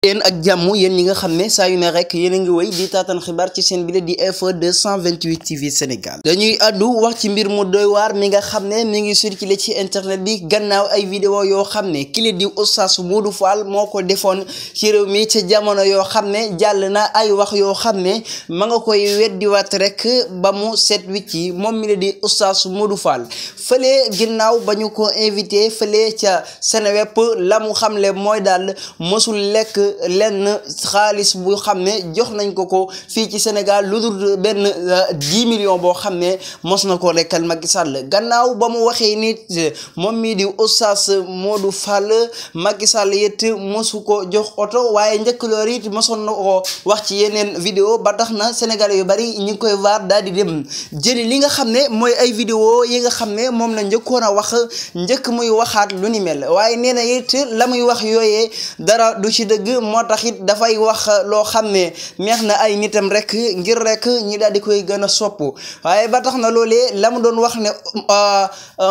yéen ak jàmm yéen ñi nga xam ne saa yu ne rek yéen a ngi wéy di taatan xibaar ci seen bile di info 228 TV Sénégal dañuy àddu wax ci mbir mu doy waar mi nga xam ne mi ngi circulé ci internet bi gannaaw ay vidéo yoo xam ne kile di Oustaz Modou Fall moo ko defoon ci réew mi ca jamono yoo xam ne jàll na ay wax yoo xam ne ma nga koy weddiwaat rek ba mu set wicci moom mi la di Oustaz Modou Fall fële ginnaaw ba ñu ko invité fële ca Seneweb la mu xamle mooy daal mosul lekk lenn xaalis bu xam ne jox nañ ko fii ci Sénégal lu dul benn 10 millions boo xam ne mos na ko lekkal Macky Sall gannaaw ba mu waxee nit moom mii di Oustaz Modou Fall Macky Sall it mosu ko jox oto waaye njëkk loolu it mosoon na ko wax ci yeneen vidéo ba tax na Sénégalais yu bari ñi ngi koy vaar daal di dem jëli li nga xam ne mooy ay vidéo yi nga xam ne moom la njëkkoon a wax njëkk muy waxaat lu ni mel waaye nee na it la muy wax yooyee dara du ci dëgg moo tax it dafay wax loo xam ne neex na ay nitam rek ngir rek ñi daal di koy gën a sopp waaye ba tax na loolee la mu doon wax ne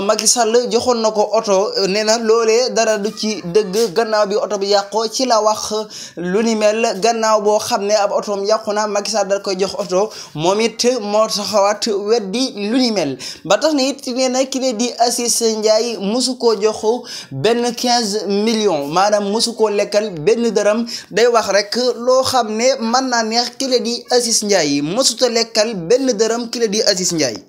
Macky Sall joxoon na ko oto nee na loolee dara du ci dëgg gannaaw bi oto bi yàqoo ci la wax lu ni mel gannaaw boo xam ne ab otoom yàqu na Macky Sall dal koy jox oto moom it moo taxawaat weddi lu ni mel ba tax na it nee na ki ne di Aziz Ndiaye mosu koo jox benn 15 millions maanaam mosu koo lekkal benn dërëm day wax rek loo xam ne mën naa neex ki la di Aziz Ndiaye mosuta lekkal benn dërëm ki la di Aziz Ndiaye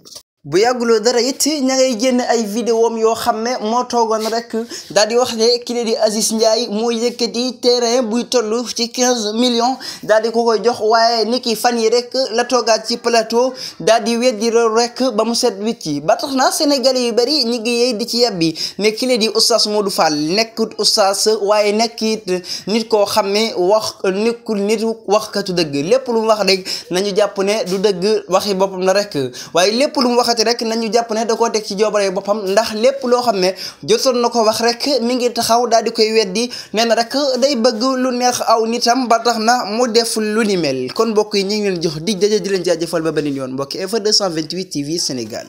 bu yàgguloo dara it ña ngay génn ay vidéom yoo xam ne moo toogoon rek daal di wax ne ki la di Aziz Ndiaye moo yëkkati terrain buy toll ci 15 millions daal di ko koy jox waaye niki fan yi rek la toogaat ci plateau daal di weddi loolu rek ba mu set wicci ba tax na Sénégalais yu bari ñi ngi yey di ci yebbi ne ki la di Oustaz Modou Fall nekkut oustaz waaye nekkit nit koo xam ne nekkul nit waxkatu dëgg lépp lu mu wax rek nañu jàpp ne du dëgg waxi boppam na rek waaye lépp lu mu wax rek nañu jàpp ne da koo teg ci joobare boppam ndax lépp loo xam ne jotoon na ko wax rek mi ngi taxaw daal di koy weddi nee na rek day bëgg lu neex aw nitam ba tax na mu def lu ni mel kon mbokk yi ñu ngi leen jox dig daje di leen jaajëfal ba beneen yoon mbokki info 228 TV Sénégal